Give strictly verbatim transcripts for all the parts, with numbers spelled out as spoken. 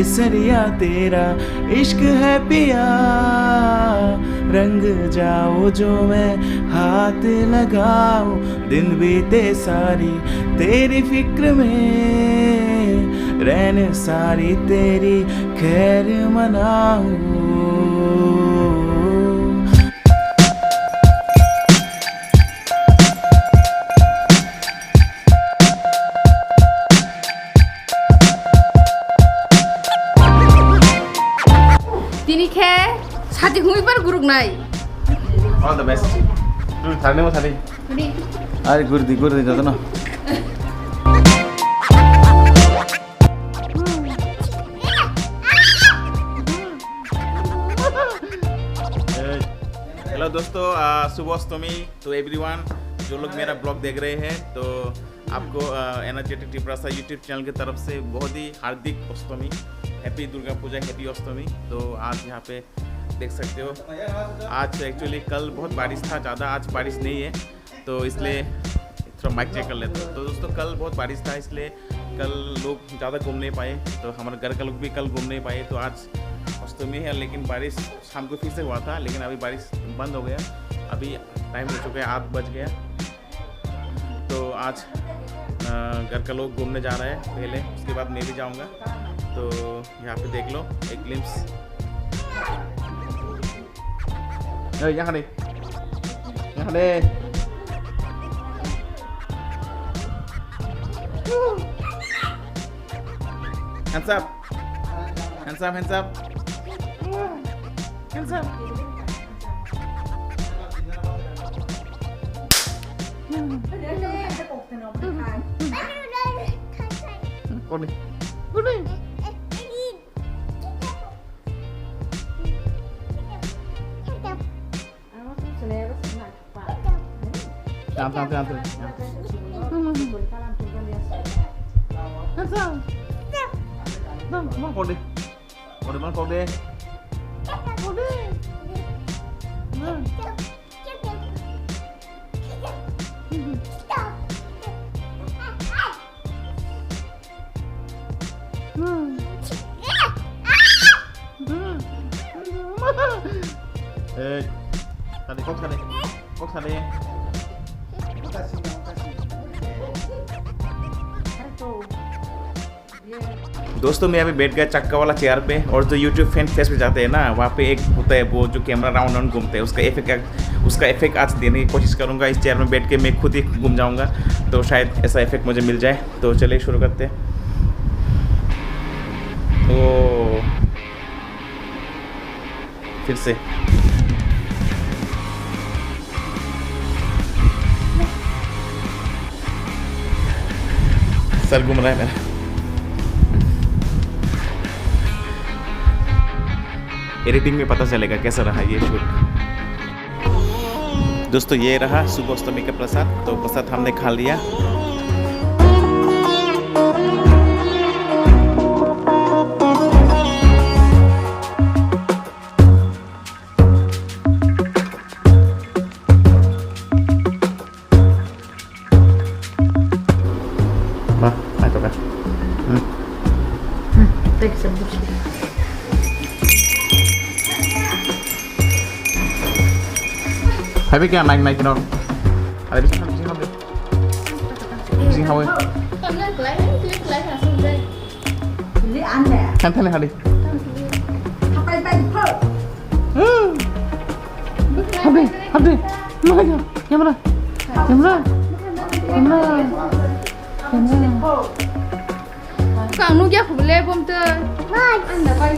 सरिया तेरा इश्क है पिया, रंग जाओ जो मैं हाथ लगाऊं। दिन बीते सारी तेरी फिक्र में, रैन सारी तेरी खैर मनाऊं। Tini khe sati hwnwi bar guruk nai. All the best. Hmm, thani mo thani. Ready? Are gurdi, gurdi, jotono. Hello दोस्तों, आ, शुभ अष्टमी to everyone। जो लोग मेरा ब्लॉग देख रहे हैं, तो आपको, आ, एनर्जेटिक टिप्रासा YouTube चैनल की तरफ से बहुत ही हार्दिक अष्टमी, हैप्पी दुर्गा पूजा, हैप्पी अष्टमी। तो आज यहाँ पे देख सकते हो, आज एक्चुअली कल बहुत बारिश था ज़्यादा, आज बारिश नहीं है, तो इसलिए थोड़ा माइक चेक कर लेते हैं। तो दोस्तों, कल बहुत बारिश था, इसलिए कल लोग ज़्यादा घूम नहीं पाए, तो हमारे घर का लोग भी कल घूम नहीं पाए। तो आज अष्टमी है, लेकिन बारिश शाम को फिर से हुआ था, लेकिन अभी बारिश बंद हो गया। अभी टाइम हो चुका है, आठ बज गया। तो आज, अ, घर का लोग घूमने जा रहा है पहले, उसके बाद मैं भी जाऊंगा। तो यहाँ पे देख लो एक ग्लिम्प्स। ए, यहाँ नहीं। यहाँ नहीं। Hands up. Hands up, hands up. Hands up. Kau ni. Kau ni. Tam, tam, tam, tam. Tam, tam. Tam, tam, kau ni. Kau ni, kau ni. Kau ni. Hmm. Hey, tadi kok tadi, kok tadi. दोस्तों, मैं अभी बैठ गया चक्का वाला चेयर पे, और जो YouTube फैन फेस्ट पे जाते हैं ना, वहाँ पे एक होता है, वो जो कैमरा राउंड राउंड घूमते हैं, उसका इफेक्ट, उसका इफेक्ट आज देने की कोशिश करूँगा। इस चेयर में बैठ के मैं खुद ही घूम जाऊँगा, तो शायद ऐसा इफेक्ट मुझे मिल जाए। तो चलिए शुरू करते हैं। ओ, फिर से। सर घूम रहा है मेरा। एडिटिंग में पता चलेगा कैसा रहा ये शूट। दोस्तों, ये रहा शुभ अष्टमी का प्रसाद। तो प्रसाद हमने खा लिया। Ba, ato ka. Hmm. Hmm, thanks, sir. Hai, bikya, naik, naik, no. Hai, bikya, naik, naik. Bising hawi. Kan tali hadi. Hmm. Hadi, hadi. Mana ya? Camera. Camera. Camera. Camera. Kang nugya khubule bomte. Anda pai.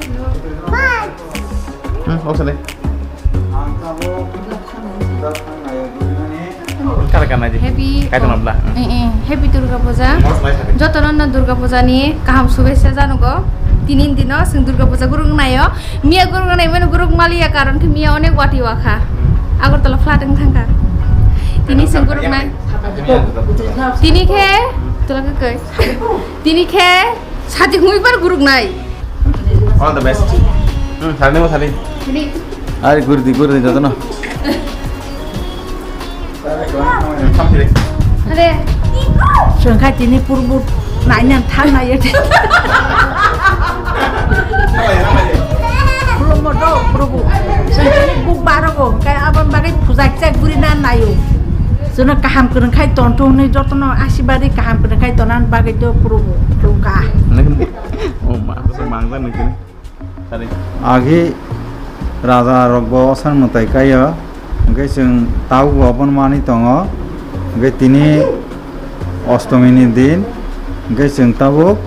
Hmm, oke deh. Kar kana ji? Happy. Kaitor nabla. Eh, eh, happy Durga Puja. Jotono no Durga Puja ni kaham shubhechha janugo. Tini dino sing Durga Puja gurung nayo. Miya gurung nai mano gurung maliya karon khe miya onek wati wakha. Agartala flat wng thangkha. Tini sing gurung nai. Tini khe, tula khe kai. Tini khe sati hwnwi bar guruk nai. All the best. Hmm, thani mo thani. Tini. Are gurdi, gurdi, jotono. Are. Sengkha tini purbu naina thang nai. Khulummo do, Probhu. Chwng chini buk barogo, hwnkhe aboni bagwi puja kisa gurina naio. Chwngno kaham kwrwng khai tonthung hwnwi jotono asibadi kaham kwrwng khai tonani bagwi do, Probhu. Khulumkha. Oh ma, so mangda nung kini. Sorry. Agi raja rokbo osan mwtai kaiyo, hwnkhe chwng tabukbo abono manwi tongo, hwnkhe tini Ostomi ni din, hwnkhe chwng tabuk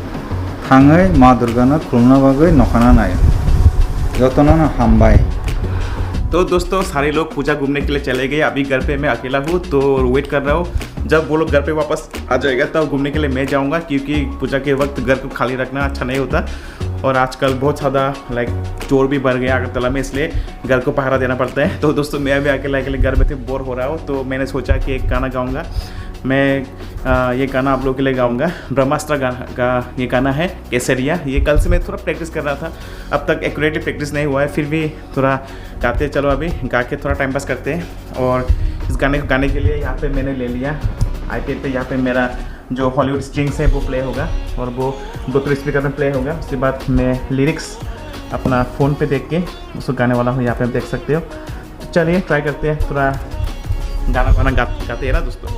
thangwi Ma Durga no khulumna bagwi nokhana nai. Jotono no hambai. तो दोस्तों, सारे लोग पूजा घूमने के लिए चले गए। अभी घर पे मैं अकेला हूँ, तो वेट कर रहा हूँ। जब वो लोग घर पे वापस आ जाएगा, तब घूमने के लिए मैं जाऊँगा, क्योंकि पूजा के वक्त घर को खाली रखना अच्छा नहीं होता। और आजकल बहुत ज़्यादा, लाइक, चोर भी बढ़ गया अगरतला में, इसलिए घर को पहरा देना पड़ता है। तो दोस्तों, मैं अभी अकेला, अकेले घर में थे बोर हो रहा हूँ, तो मैंने सोचा कि एक गाना गाऊँगा। मैं, अ, ये गाना आप लोगों के लिए गाऊँगा। ब्रह्मास्त्र गाना का ये गाना है, केसरिया। ये कल से मैं थोड़ा प्रैक्टिस कर रहा था, अब तक एक्यूरेटली प्रैक्टिस नहीं हुआ है, फिर भी थोड़ा गाते, चलो अभी गा के थोड़ा टाइम पास करते हैं। और इस गाने को गाने के लिए यहाँ पे मैंने ले लिया आईपैड पे, यहाँ पे मेरा जो हॉलीवुड स्ट्रिंग्स है वो प्ले होगा और वो ब्लूटूथ स्पीकर में प्ले होगा। उसके बाद मैं लिरिक्स अपना फ़ोन पे देख के उसको गाने वाला हूँ, यहाँ पे आप देख सकते हो। तो चलिए ट्राई करते हैं, थोड़ा गाना वाना गा, गाते हैं ना दोस्तों।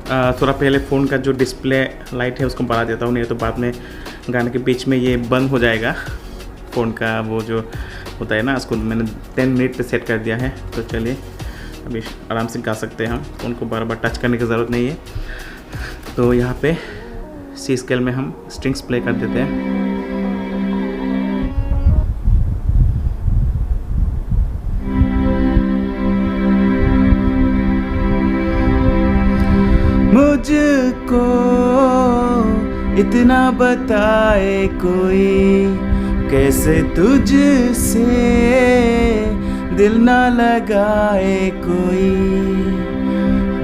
अ, थोड़ा पहले फ़ोन का जो डिस्प्ले लाइट है उसको बढ़ा देता हूँ, नहीं तो बाद में गाने के बीच में ये बंद हो जाएगा। फ़ोन का वो जो होता है ना, उसको मैंने टेन मिनट पे सेट कर दिया है। तो चलिए अभी आराम से गा सकते हैं हम, फ़ोन को बार बार टच करने की ज़रूरत नहीं है। तो यहाँ पे सी स्केल में हम स्ट्रिंग्स प्ले कर देते हैं। मुझको इतना बताए कोई, कैसे तुझसे दिल ना लगाए कोई।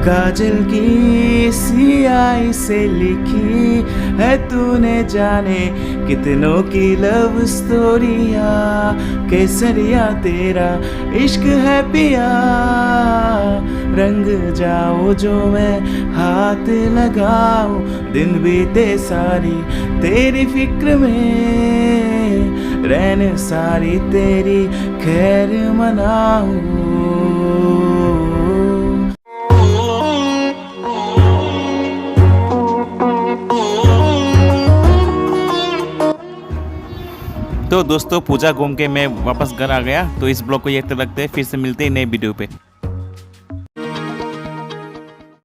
काजल की सियाही से लिखी है तूने, जाने कितनों की लव स्टोरिया। केसरिया तेरा इश्क है पिया, रंग जाऊं जो मैं हाथ लगाऊं। दिन बीते सारी तेरी फिक्र में, रैन सारी तेरी खैर मनाऊं। तो दोस्तों, पूजा घूम के मैं वापस घर आ गया। तो इस ब्लॉग को ये तक रखते हैं, फिर से मिलते हैं नए वीडियो पे।